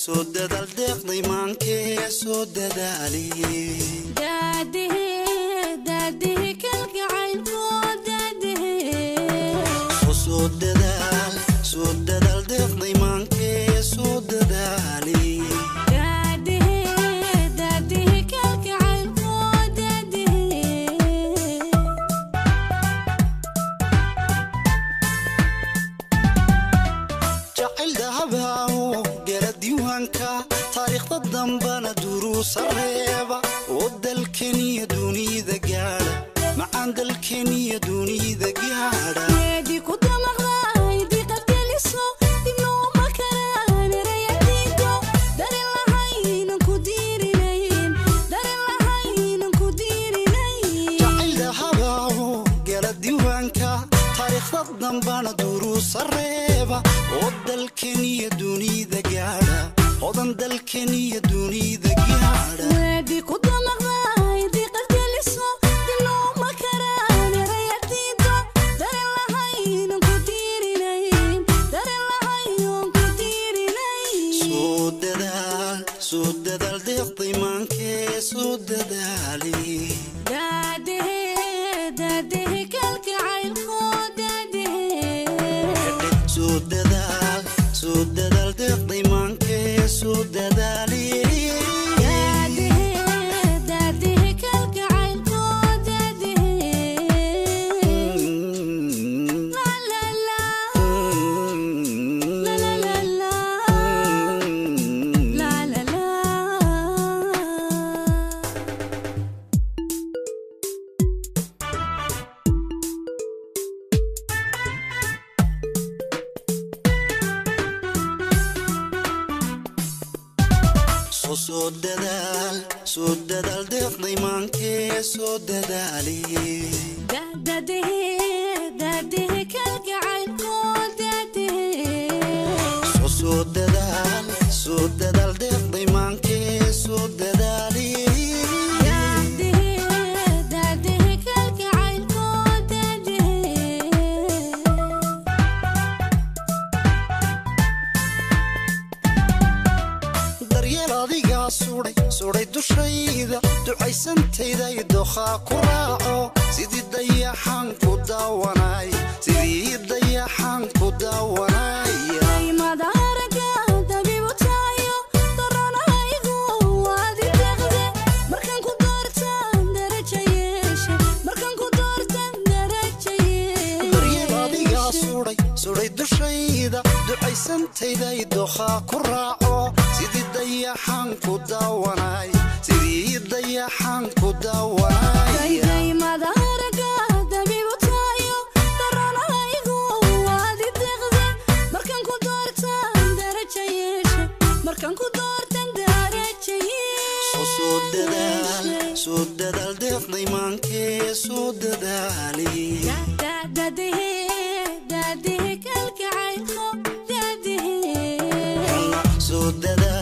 Soo dadaal deeqday maankee soo dadaali. Daadihi daadihi kalgacaylku daadihi. Soo dadaal, soo dadaal deeqday maankee soo dadaali. Daadihi daadihi kalgacaylku daadihi. Jacayl dahabaawo gala diiwaanka taariikhda dambana duruusa reeba oo dalkeniya dunida gaadha macaan dalkeniya dunida gaadha. Weedi ku damaqday diiqad geliso dibnooma karaan erayadiido dareen lahaynan ku diirinayn dareen lahaynan ku diirinayn. Jacayl dahabaawo gala diiwaanka taariikhda dambana duruusa reeba oo dalkeniya dunida gaadha hodan dalkeniya dunida gaadha. Weedi ku damaqday diiqad geliso dibnooma karaan erayadiido dareen lahaynan ku diirinayn dareen lahaynan ku diirinayn. Soo dadaal, soo dadaal deeqday maankee soo dadaali. Daadihi daadihi kalgacaylku daadihi. Soo dadaal, soo dadaal deeqday maankee soo dadaali. Daadihi daadihi kalgacaylku daadihi. La la la la la la la la la la. Soo soo dadaal, soo dadaal deeqday maankee soo dadaali. Daadihi daadihi kalgacaylku daadihi. Soo soo dadaal, soo dadaal deeqday maankee soo dadaali. Daadihi daadihi kalgacaylku daadihi. Daryeel adigaa sudhay sudhay dushayda ducaysantayda dookhaa ku raaco sidii dayaxaan ku daawanay sidii dayaxaan ku daawanaya. Madaaraga dabiibu tayo daranaygu waadi deeqde markaan ku doortaan daraja yeeshe markaan ku doortaan daraja Daryeel adigaa yeeshe. Sudhay sudhay dushayda ducaysantayda dookhaa ku raaco sidii dayaxaan ku daawanay sidii dayaxaan ku daawanaya. Dayday madaaraga dabiibu tayo daranaygu waadi deeqde markaan ku doortaan daraja yeeshe markaan ku doortaan daraja Soo soo dadaal, yeeshe. Soo dadaal deeqday maankee soo dadaali. Daadihi daadihi kalgacaylku daadihi. Soo dadaal.